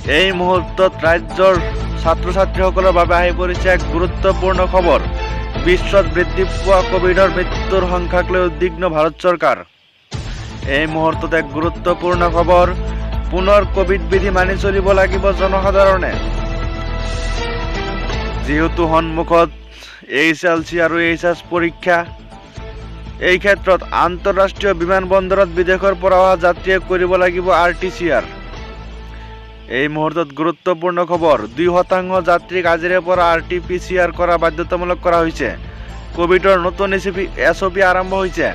এই মুহূৰ্তত ৰাজ্যৰ ছাত্ৰ ছাত্ৰীসকলৰ বাবে আহি পৰিছে এক গুৰুত্বপূৰ্ণ খবৰ। বিশ্বত বৃদ্ধি পোৱা কভিডৰ মৃত্যুৰ সংখ্যাক লৈ উদ্বিগ্ন ভাৰত চৰকাৰ। এই মুহূৰ্তত এক গুৰুত্বপূৰ্ণ খবৰ, পুনৰ কভিড বিধি মানি চলিব লাগিব জনসাধাৰণে। যিহেতু সন্মুখত এইচএলচি আৰু এইচএছ পৰীক্ষা, এই ক্ষেত্ৰত আন্তঃৰাষ্ট্ৰীয় বিমানবন্দৰত বিদেশৰ পৰা অহা যাত্ৰীয়ে কৰিব লাগিব আৰটিপিচিআৰ। এই মুহূৰ্তত গুৰুত্বপূৰ্ণ খবৰ, 2% যাত্ৰীক আজিৰে পৰা আৰটিপিচিআৰ কৰা বাধ্যতামূলক কৰা হৈছে। কভিডৰ নতুন এছঅ'পি আৰম্ভ হৈছে।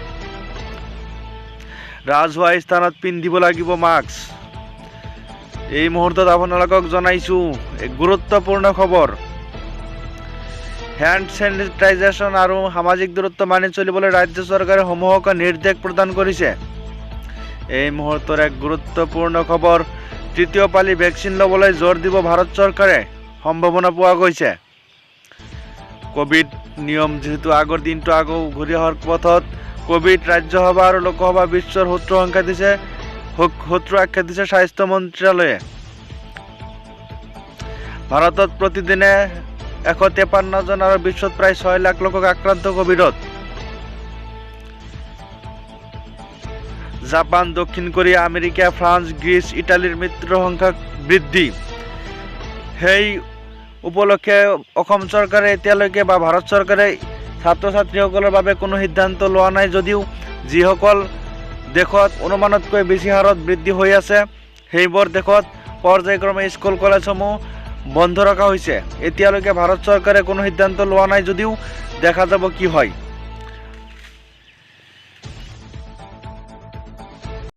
ৰাজহুৱা স্থানত পিন্ধিব লাগিব মাস্ক। এই মুহূৰ্তত আপোনালোকক জনাইছোঁ এক গুৰুত্বপূৰ্ণ খবৰ। হেণ্ড চেনিটাইজেশ্যন আৰু সামাজিক দূৰত্ব মানি চলিবলৈ ৰাজ্য চৰকাৰে সমূহকে নিৰ্দেশ প্ৰদান কৰিছে। এই মুহূৰ্তৰ এক গুৰুত্বপূৰ্ণ খবৰ, তৃতীয় পালি ভেকচিন ল'বলৈ জোৰ দিব ভাৰত চৰকাৰে, সম্ভাৱনা পোৱা গৈছে। কভিড নিয়ম যিহেতু আগৰ দিনটো আকৌ ঘূৰি অহাৰ পথত। কভিড ৰাজ্যসভা আৰু লোকসভা বিশ্বৰ শত্ৰু সংখ্যা দিছে, শত্ৰু আখ্যা দিছে স্বাস্থ্য মন্ত্ৰালয়ে। ভাৰতত প্ৰতিদিনে 153 জন আৰু বিশ্বত প্ৰায় 6 লাখ লোকক আক্ৰান্ত কভিডত। জাপান, দক্ষিণ কোৰিয়া, আমেৰিকা, ফ্ৰান্স, গ্ৰীচ, ইটালীৰ মৃত্যুৰ সংখ্যা বৃদ্ধি। সেই উপলক্ষে অসম চৰকাৰে এতিয়ালৈকে বা ভাৰত চৰকাৰে ছাত্ৰ ছাত্ৰীসকলৰ বাবে কোনো সিদ্ধান্ত লোৱা নাই যদিও যিসকল দেশত অনুমানতকৈ বেছি হাৰত বৃদ্ধি হৈ আছে, সেইবোৰ দেশত পৰ্যায়ক্ৰমে স্কুল কলেজসমূহ বন্ধ ৰখা হৈছে। এতিয়ালৈকে ভাৰত চৰকাৰে কোনো সিদ্ধান্ত লোৱা নাই যদিও দেখা যাব কি হয়।